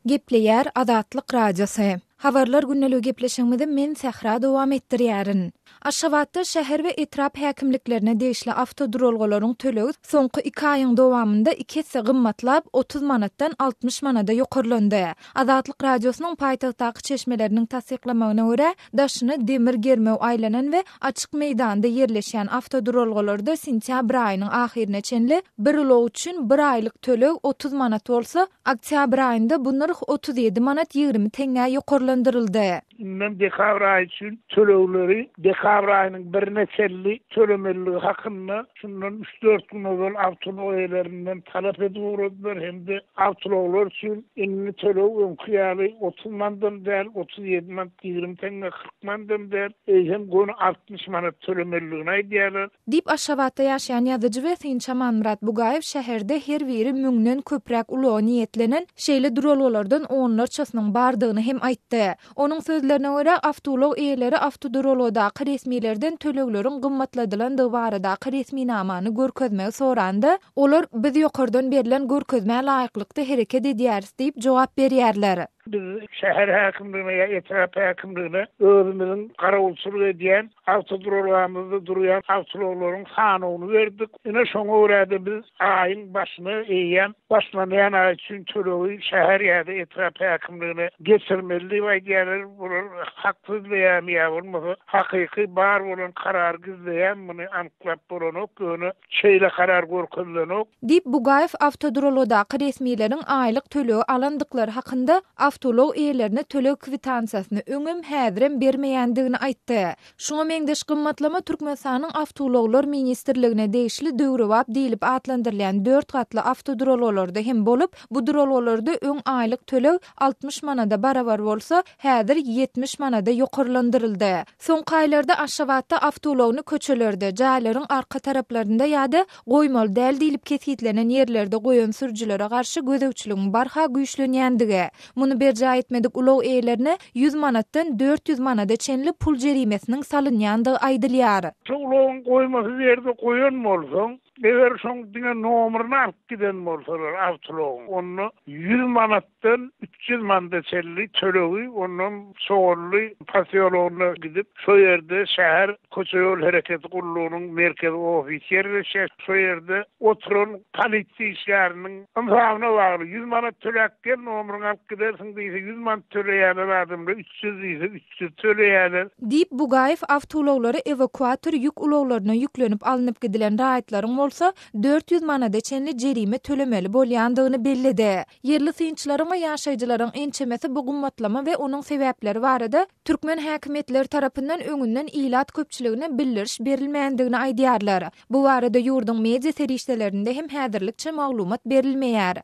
Gepleýär Azatlyk Radiosy. Habarlar gündeligi gepleşigimizi men Sähra dowam etdirýärin. Aşgabatda şäher we etrap häkimliklerine degişli awtoduralgalaryň tölegi soňky iki aýyň dowamynda iki esse gymmatlap, 30 manatdan 60 manada ýokarlandy. Azatlyk Radiosynyň paýtagtdaky çeşmeleriniň tassyklamagyna görä, daşyna demir germew aýlanan we açyk meýdanda ýerleşýän awtoduralgalarda sentýabr aýynyň ahyryna çenli bir ulag üçin bir aýlyk töleg 30 manat bolsa, Oktýabr aýynda bu nyrh 37 manat 20 teňňä ýokarlandyryldy. Indem dekabr aýy üçin tölegleri dekabr aýynyň birine çenli tölemeliligi hakynda şundan üç-dört gün ozal awtoulag eýelerinden talap edip ugradylar hem-de awtoulaglar üçin indi töleg öňki ýaly 30 manadam däl, 37 manat 20 teňňe, 40 manadam däl, eýsem göni 60 manat tölemeliligini aýdýarlar. Diýip, Aşgabatda ýaşaýan ýazyjy we synçy Amanmyrat Bugaýew şäherde her biri müňden köpräk ulaga niýetlenen şeýle duralgalardan onlarçasynyň bardygyny hem aýtdy. Onuň sözlerine görä, awtoulag eýeleri awtoduralgadaky resmilerden tölegleriň gymmatladylandygy baradaky resminamany görkezmegi soranda, olar biz ýokardan berlen görkezmä laýyklykda hereket edýäris diýip jogap berýärler. Biz şäher häkimligine ýa etrap häkimligine özümiziň garawulçylyk edýän awtoduralgamyzda durýan awtoulaglaryň sanawyny berdik. Ine, şoňa görä-de biz aýyň başyna eýýäm başlanýan aý üçin tölegi şäher ýa-da etrap häkimligine geçirmeli diýip aýdýarlar. Bular hak sözleýärmi ýa bolmasa hakyky bar bolan karary gizleýärmi muny anyklap bolanok, ýöne Şeýle karar görkezilenok. Diýip, Bugaýew awtoduralgadaky resmileriň aýlyk tölegi alandyklary hakynda awtoulag eýelerine töleg kwitansiýasyny öňem, häzirem bermeýändigini aýtdy. Şuňa meňzeş gymmatlama Türkmenistanyň Awtoulaglar ministrligine degişli döwrebap diýlip atlandyrylýan dört gatly awtoduralgalarda hem bolup, bu duralgalarda öň aýlyk töleg 60 manada barabar bolsa, häzir 70 manada ýokarlandyryldy. Soňky aýlarda Aşgabatda awtoulagyny köçelerde, jaýlaryň arka taraplarynda ýa-da goýmaly däl diýlip kesgitlenen ýerlerde goýan sürüjilere garşy gözegçiligiň barha güýçlenýändigi, muny berjaý etmedik ulag eýelerine 100 manatdan 400 manada çenli pul jerimesiniň salynýandygy aýdylýar. Şu ulagyň goýmasyz ýerde goýan bolsaň, Eger şoň diňe nomerini alyp giden bolsalar awtoulagyň, onda 100 manatdan 300 manada çenli tölegi ondan Çoganly posýologyna gidip, şo ýerde şäher köçe-ýol hereketi gullugynyň merkezi ofisi ýerleşýär, şo ýerde oturan polisiýa işgäriniň ynsabyna bagly, 100 manat töläp gel, nomeriňi alyp gidersiň diýse, 100 manat töleýärler adamlar, 300 diýse, 300 töleýärler. Diýip, Bugaýew awtoulaglary ewakuator ýük ulaglaryna ýüklenip alnyp gidilen raýatlaryň bolsa 400 manada çenli jerime tölemeli bolýandygyny belledi. Ýerli synçylaryň we ýaşaýjylaryň ençemesi bu gymmatlama we onuň sebäpleri barada türkmen häkimiýetleri tarapyndan öňünden ilat köpçüligine bildiriş berilmändigini aýdýarlar. Bu barada ýurduň media serişdelerinde hem häzirlikçe maglumat berilmeýär.